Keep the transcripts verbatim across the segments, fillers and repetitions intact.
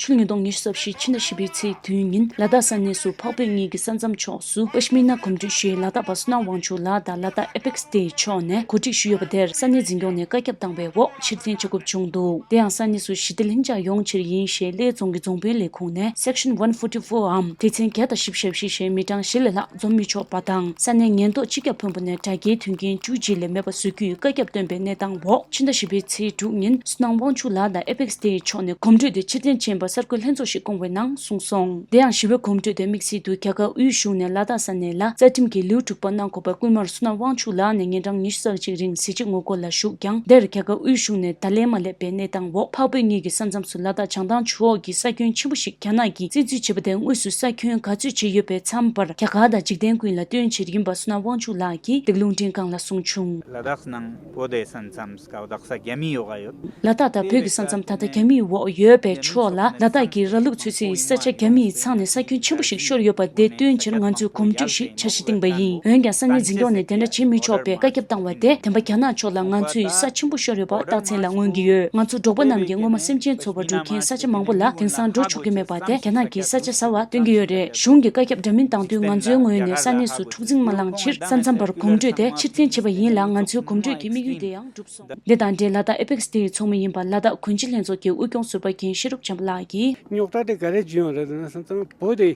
ཕྱི་ལོ་ཉིས་སྟོང་ཉི་ཤུ་རྩ་བཞི་ཕྱི་ཟླ་བཞི་པའི་ཚེས་བདུན་ཉིན་ལ་དྭགས་ས་གནས་སུ་འཕགས་བོད་གཉིས་ཀྱི་ས་མཚམས་ཕྱོགས་སུ་པཤ་མི་ན་གོམ་བགྲོད་ཞེས་ལ་དྭགས་པ་བསོད་ནམས་དབང་ཕྱུག་ལགས་དང་ལ་དྭགས་ཨེ་པེག་སི་ཌེ་མཆོག་ནས་གོ་སྒྲིག་ཞུས་ཡོད་པ་དེར་ས་གནས་འཛིན་སྐྱོང་ནས་བཀའ་ཁྱབ་བཏང་བའི་འོག་ཕྱིར་འཐེན་བྱེད་དགོས་བྱུང་འདུག་དེ་ཡང་ས་གནས་སུ་ཞི་བདེ་ལྷིང་འཇགས་ཡོང་ཕྱིར་ཡིན་ཞེས་གླེ་རྫོང་གི་རྫོང་དཔོན་ལས་ཁུངས་ནས་སེག་ཤན་ཝན་ཕོར་ཊི་ཕོར་འམ་སྡེ་ཚན་བརྒྱ་དང་བཞི་བཅུ་ཞེ་བཞི་ཞེས་མི་གྲངས་བཞི་ལས་ལྷག་འཛོམས་མི་ཆོག་པ་དང་ས་གནས་ཉེན་རྟོག་སྤྱི་ཁྱབ་དཔོན་པོ་ནས་དྲ་རྒྱའི་མཐུན་རྐྱེན་བཅུ་གཅིག་ལས་མེད་པ་བཟོ་རྒྱུའི་བཀའ་ཁྱབ་བཏོན་པའི་གནས་སྟངས་འོག་ཕྱི་ཟླ་བཞི་པའི་ཚེས་དྲུག་ཉིན་བསོད་ནམས་དབང་ཕྱུག་ལགས་དང་ཨེ་པེག་སི་ཌེ་མཆོག་ནས་གོམ་བགྲོད་དེ་ཕྱིར་འཐེན་བྱས་པ་གསར་འགོད་ལྷན་ཚོགས་ཤིག་བསྐོངས་པའི་ནང་གསུངས་སོང་། དེ་ཡང་ཞི་བའི་གོམ་བགྲོད་དེ་དམིགས་བསལ་དུ་རྒྱ་གར་དབུས་གཞུང་ནས་ལ་དྭགས་ས་གནས་ལ་རྩ་ཁྲིམས་ཀྱི་ལེའུ་དྲུག་པ་གནང་དགོས་པར་སྐུལ་མར་བསོད་ནམས་དབང་ཕྱུག་ལགས་ནས་ཉིན་གྲངས་ཉི་ཤུ་རྩ་གཅིག་རིང་གཟི་བརྗིད་ངོ་རྒོལ་ལ་ཞུགས་ཀྱང་། དེར་རྒྱ་གར་དབུས་གཞུང་ནས་བརྡ་ལན་མ་སླེབས་པའི་གནས་སྟངས་འོག་འཕགས་བོད་གཉིས་ཀྱི་ས་མཚམས་སུ་ལ་དྭགས་བྱང་ཐང་ཕྱོགས་ཀྱི་ས་ཁྱོན་ཆེན་པོ་ཞིག་རྒྱ་ནག་གིས་བཙན་འཛུལ་བྱས་པ་དེ་དངོས་སུ་ས་ཁྱོན་ག་ཚོད་བྱས་ཡོད་པའི་མཚམས་བར་རྒྱ་གར་དང་འཇིག་རྟེན་ཀུན་ལ་སྟོན་ཕྱིར་ཡིན་པ་བསོད་ནམས་དབང་ཕྱུག་ལགས་ཀྱིས་འདི་ག་རླུང་འཕྲིན་ཁང་ལ་གསུངས་བྱུང་། ལ་དྭགས་ནང་བོད་དེ་ས་མཚམས་ཀ་བ་དག་ས་རྒྱ་མི་ཡོད་ག་ཡོད། ལ་དྭགས་དང་བོད་ཀྱི་ས་མཚམས་ད་ལྟ་རྒྱ་མིའི་འོག་ཡོད་པའི་ཕྱོགས་ལ་ལ་དྭགས་ཀྱི་ར་ལུག་ཚོད་ཚོད་ཡི་ས་ཆ་རྒྱ་མིའི་ཚང་ནས་ས་ཁྱོན་ཆེན་པོ་ཞིག་ཤོར་ཡོད་པ་དེ་སྟོན་ཕྱིར་ང་ཚོས་གོམ་བགྲོད་ཞིག་འཆར་གཞི་བཏིང་པ་ཡིན། འོན་ཀྱང་ས་གནས་འཛིན་སྐྱོང་ནས་དེ་འདྲ་བྱེད་མི་ཆོག་པའི་བཀའ་ཁྱབ་བཏང་བ་དེ་བདེན་པ་རྒྱ་ནག་ཕྱོགས་ལ་ང་ཚོའི་ས་ཆེན་པོ་ཤོར་ཡོད་པ་རྟགས་མཚན་ལ་མངོན་གྱི་ཡོད། ང་ཚོ་འབྲོག་པ་རྣམས་ཀྱིས་སྔོན་མ་སེམས་ཅན་འཚོ་བ་སྒྲུབ་མཁན་ས་ཆ་མང་པོ་ལ་དེང་སང་འགྲོ་ཆོག་གི་མེད་པ་དེ་རྒྱ་ནག་གིས་ས་ཆ་ཟ་བ་སྟོན་གྱི་ཡོད་རེད། གཞུང་གིས་བཀའ་ཁྱབ་འདྲ་མིན་བཏང་དུས་ང་ཚོའི་ངོས་ནས་ས་གནས་སུ་འཁྲུག་འཛིང་མ་ལངས་ཕྱིར་ས་མཚམས་བར་གོམ་བགྲོད་དེ་ཕྱིར་འཐེན་བྱས་པ་ཡིན་ལ་ང་ཚོའི་གོམ་བགྲོད་ཀྱི་དམིགས་ཡུལ་དེ་ཡང་འགྲུབ་སོང་། འདི་དང་འབྲེལ་ལ་དྭགས་ཨེ་པེག་སི་དེའི་ཚོགས་མི་ཡིན་པ་ལ་དྭགས་གོན་ཇི་ལྷན་ཚོགས་ཀྱི་དབུས་སྐྱོང་ཟུར་པ་རྒན་ཤེས་རབ་བྱམས་པ་ལགས་ཀྱིས། རྙོག་དྲ་དེ་ག་རེ་བྱུང་ཡོད་རེད་ཟེར་ན་ས་མཚམས་བོད་དེ་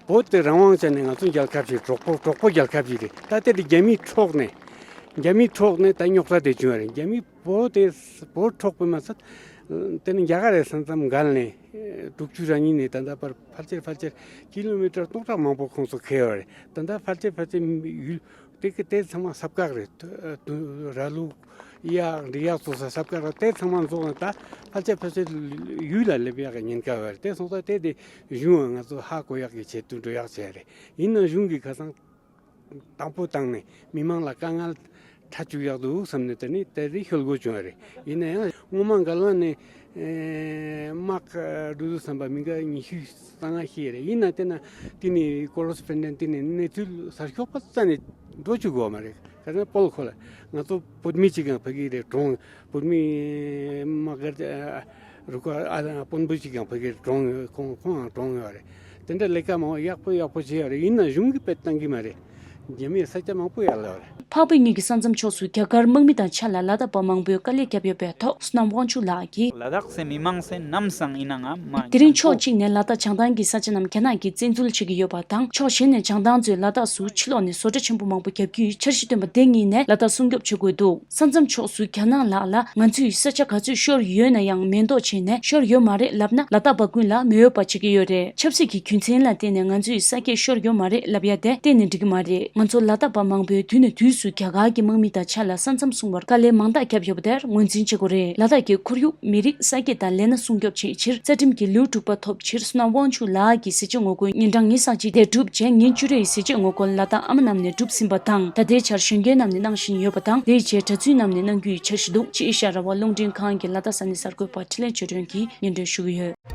བོད་དེ་རང་དབང་བྱས་ནས་ང་ཚོ་རྒྱལ་ཁབ་ཅིག་གྲོགས་པོ་གྲོགས་པོ་རྒྱལ་ཁབ་ཅིག་རེད། ད་དེ་དེ་རྒྱ་མིའི་ཕྱོགས་ནས་རྒྱ་མིའི་ཕྱོགས་ནས་ད་རྙོག་དྲ་དེ་བྱུང་ཡོད་རེད། རྒྱ་མིའི་བོད་དེ་བོད་གྲོགས་པོ་མ་ཟད་དེ་ནི་རྒྱ་གར་རེད། ས་མཚམས་འགལ་ནས་དྲུག་ཅུ་རེ་གཉིས་ནས་ད་ལྟ་བར་ཕལ་ཆེར་ཕལ་ཆེར་ཀི་ལོ་མི་ཊར་སྟོང་ཕྲག་མང་པོ་ཁོངས་སུ་འཁེལ་ཡོད་རེད། ད་ལྟ་ཕལ་ཆེར་ཕལ་ཆེར་ཡུལ་དེ་གི་དེ་ཚང་མ་ས་བཀག་རེད། དུ་ར་ལུག་གཡག་འབྲི་གཡག་སོགས་ས་ས་བཀག་རེད། དེ་ཚང་མ་རྫོགས་ནས་ད་ཕལ་ཆེར་ཕལ་ཆེར་ཡུལ་ལ་སླེབས་ཡག་གི་ཉེན་ཁ་ཡོད་རེད། དེ་སོང་ཙང་དེ་དེ་གཞུང་ང་ཚོ་ཧ་གོ་ཡག་གི་ཆེད་དུ་འགྲོ་ཡག་བྱས་རེད། ཡིན་ན་གཞུང་གིས་ཁ་སང་དང་པོ་བཏང་ནས་མི་མང་ལ་དཀའ་ངལ་ཁྲ་བཅུག་ཡག་འདུག་བསམ་ནས་དེ་ནི་དེ་རིགས་ཤོད་དགོས་བྱུང་བ་རེད། ཡིན་ན་ཡང་སྔོན་མ་འགལ་བ་ནས་དམག་འགྲོ་དུས་བསམ་པ་མི་འགའ་ཉི་ཤུ་རྩ་ལྔ་ཤི་རེད། ཡིན་ན་དེ་ན་དེ་ནི་ཀོ་རེ་སི་པོན་ཌེན་ཊི་དེ་ནི་གནས་ཚུལ་གསར་ཤོག་པ་རྩ་ནས་འགྲོ་བཅུག་དགོས་མ་རེད། ཁ་སང་སྤོལ་ཁོ་ལ་ང་ཚོ་བོད་མི་གཅིག་ཀྱང་ཕ་གི་རེད་གྲོངས། བོད་མི་དམག་སྒར་རུ་ཁག་ཨ་དཔོན་པོ་གཅིག་ཀྱང་ཕ་གིར་གྲོངས་ཡོད། ཁོང་ཁོང་ཡང་གྲོངས་ཡོད་རེད། དེ་འདྲ་ལས་ཀ་མང་པོ་ཡག་པོ་ཡག་པོ་བྱས་ཡོད་རེད། ཡིན་ན་གཞུང་གིས་དཔེ་བཏང་གི་མ་རེད། རྒྱ་མིས་ས་ཆ་མང་པོ་ཡར་ལ་ཡོད་རེད། འཕགས་བོད་གཉིས་ཀྱི་ས་མཚམས་ཕྱོགས་སུ་རྒྱ་གར་དམག་མི་དང་ཆ་ལ་ལ་དྭགས་པ་མང་པོས་དཀའ་ལས་བརྒྱབ་ཡོད་པའི་ཐོག་བསོད་ནམས་དབང་ཕྱུག་ལགས་ཀྱིས། ལ་དྭགས་སེ་མི་མང་སེ་ནམ་སང་ཡིན་ན་ང་མ་དེ་རིང་ཕྱོགས་གཅིག་ནས་ལ་དྭགས་བྱང་ཐང་གི་ས་ཆ་རྣམས་རྒྱ་ནག་གིས་བཙན་འཛུལ་བྱེད་ཀྱི་ཡོད་པ་དང་ཕྱོགས་གཞན་ནས་བྱང་ཐང་ཚོས་ལ་དྭགས་སུ་ཕྱི་ལོགས་ནས་བཟོ་གྲྭ་ཆེན་པོ་མང་པོ་བརྒྱབ་རྒྱུའི་འཆར་གཞི་བཏོན་པ་དེ་གཉིས་ནས་ལ་དྭགས་སྲུང་སྐྱོབ་བྱེད་དགོས་འདུག་ས་མཚམས་ཕྱོགས་སུ་རྒྱ་ནག་ལག་ལ་ང་ཚོའི་ས་ཆ་ག་ཚོད་ཤོར་ཡོད་ན་ཡང་མེ་ཏོག་བྱས་ནས་ཤོར་ཡོད་མ་རེད་ལབ་ན་ལ་དྭགས་པ་ཀུན་ལ་མེ་འོད་པ་བྱེད་ཀྱི་ཡོད་རེད། ཆབ་སྲིད་ཀྱི་རྒྱུ་མཚན་ལ་བརྟེན་ནས་ང་ཚོའི་ས་སྐྱེས་ཤོར་ཡོད་མ་རེད་ལབ་ཡ་དེ་གཏན་ནས་འགྲིག་གི་མ་རེད། ང་ཚོ་ལ་དྭགས་པ་མང་པོས་དུས་ནས་དུས་སུ་རྒྱ་གར་གྱི་དམག་མི་དང་ཆ་ལ་ས་མཚམས་སྲུང་བར་དཀའ་ལས་མང་དག་བརྒྱབ་ཡོད་པ་དེར་ངོས་འཛིན་བྱེད་དགོས་རེད། ལ་དྭགས་ཀྱི་ཁོར་ཡུག་མི་རིགས་ས་སྐྱེས་དང་ལས་སྣ་སྲུང་སྐྱོབ་བྱེད་ཕྱིར་རྩ་ཁྲིམས་ཀྱི་ལེའུ་དྲུག་པ་ཐོབ་ཕྱིར་བསོད་ནམས་དབང་ཕྱུག་ལགས་ཀྱི་གཟི་བརྗིད་ངོ་རྒོལ་ཉིན་གྲངས་ཉི་ཤུ་རྩ་གཅིག་དེ་གྲུབ་རྗེས་ཉིན་བཅུ་རེའི་གཟི་བརྗིད་ངོ་རྒོལ་ལ་དྭགས་ཨ་མ་རྣམས་ནས་གྲུབ་ཟིན་པ་དང་ད་ལྟའི་ཆར་གཞོན་སྐྱེས་རྣམས་ནས་གནང་བཞིན་ཡོད་པ་དང་དེའི་རྗེས་གྲྭ་བཙུན་རྣམས་ནས་གནང་རྒྱུའི་འཆར་གཞི་འདུག་ཅེས་ཨེ་ཤ་ཡ་རང་དབང་རླུང་འཕྲིན་ཁང་གི་ལ་དྭགས་ས་གནས་གསར་འགོད་པ་འཕྲིན་ལས་ཆོས་སྒྲོན་གྱིས་སྙན་སྒྲོན་ཞུ་གི་ཡོད།